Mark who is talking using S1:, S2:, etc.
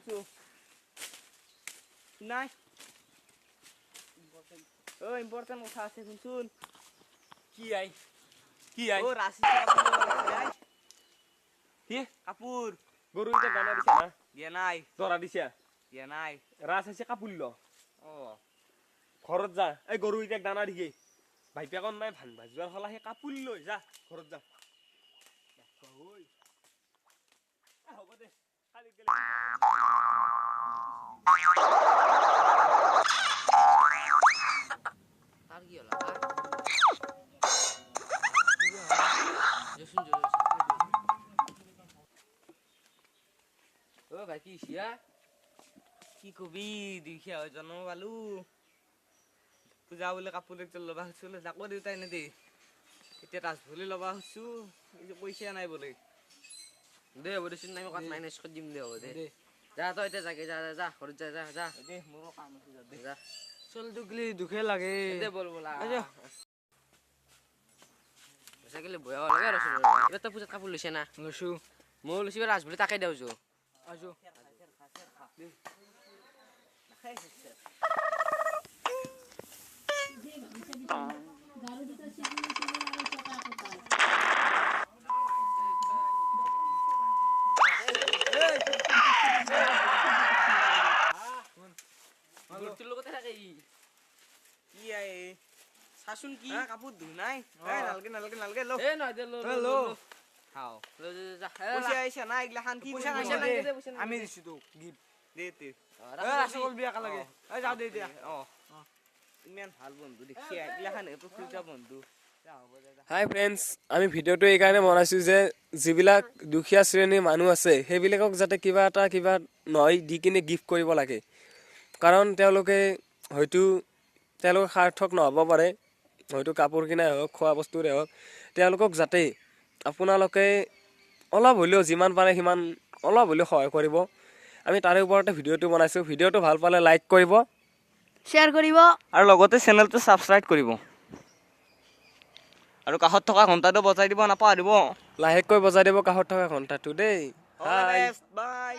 S1: শুনছো নাই। ও, ইম্পৰ্টেণ্ট কথা আছে, শুনচোন।
S2: কি I, কি I?
S1: O, ৰাশি কাপোৰ ল'ব লাগিছে, I.
S2: কি?
S1: কাপোৰ।
S2: গৰু এতিয়া দানা দিছা না?
S1: দিয়া নাই।
S2: দৰা দিছা?
S1: দিয়া নাই।
S2: ৰাস আহিছে, কাপোৰ ল।
S1: অ।
S2: ঘৰত যা, এই গৰু এতিয়া দানা দিগে। ভাইপেকন নাই, ভান ভাজিবাৰ হলা, সেই কাপোৰ লৈ যা, ঘৰত যা। হ'ব দে, কালি গেলে।
S3: তাৰ কি হ'ল? যচোন। অ ভাই, কি হৈছে?
S1: কি কবি, দুখীয়া হৈ জন্ম পালো। পূজা বোলে কাপোৰ একযোৰ ল'বা খুজিছো, যাকো দেউতাই নিদি। এতিয়া ৰাজভুলি ল'বা খুজিছো, পইচা নাই বোলে।
S3: দে, হ'ব দেচোন, আমি ক'ত মাইনাছ কৰি দিম দে, হ'ব দে। যা তই এতিয়া যাগে, যা যা যা, ঘৰত যা যা যা।
S1: দে, মোৰো কাম আছে, যা দে।
S3: যা।
S4: চলটো গেলি দুখে লাগে।
S3: দে, বল বলা।
S4: আচ্ছা।
S3: চাইকেলে বয়া লাগে আৰু। এইবাৰ তই পূজাত কাপোৰ লৈছে না?
S4: লৈছো।
S3: ময়ো লৈছো, এইবাৰ ৰাজভুলি তাকে দেও যো।
S4: আজো।
S3: গৰুটোৰ লগতে থাকে ই।
S1: কি I?
S3: চাচোন কি?
S1: হা, কাপোৰ ধু নাই। এই নালগে, নালগে, নালগে, ল।
S3: এ নহয় দে, ল ল
S4: ল।
S3: হাও, ল ল, যা।
S1: পইচা আহিছে না এইগিলাখান কি?
S4: পইচা
S3: পইচা
S4: নাই।
S3: নাংগে দে, পইচা নাংগে।
S4: আমি দিছো তোক গিফ্ট।
S1: দে তে।
S4: এ ৰাসগোল বিয়া একেলগে। এই যাওঁ দে এতিয়া।
S1: অ, ইমান ভাল বন্ধু দেখি, এইগিলাখান প্ৰকৃত বন্ধু।
S2: হাই ফ্ৰেণ্ডছ, আমি ভিডিঅ'টো এইকাৰণে বনাইছোঁ যে যিবিলাক দুখীয়া শ্ৰেণীৰ মানুহ আছে, সেইবিলাকক যাতে কিবা এটা কিবা নহয় দি কিনে গিফ্ট কৰিব লাগে। কাৰণ তেওঁলোকে হয়তো তেওঁলোকৰ সাৰ্থক নহ'ব পাৰে, হয়তো কাপোৰ কিনাই হওক, খোৱা বস্তুৰে হওক, তেওঁলোকক যাতে আপোনালোকে অলপ হ'লেও, যিমান পাৰে সিমান অলপ হ'লেও সহায় কৰিব। আমি তাৰে ওপৰতে ভিডিঅ'টো বনাইছোঁ। ভিডিঅ'টো ভাল পালে লাইক কৰিব,
S5: শ্বেয়াৰ কৰিব
S1: আৰু লগতে চেনেলটো ছাবস্ক্ৰাইব কৰিব আৰু কাষত থকা ঘণ্টাটো বজাই দিব নাপাহৰিব।
S2: লাহেকৈ বজাই দিব কাষত থকা ঘণ্টাটো দেই। হাই।
S1: বাই।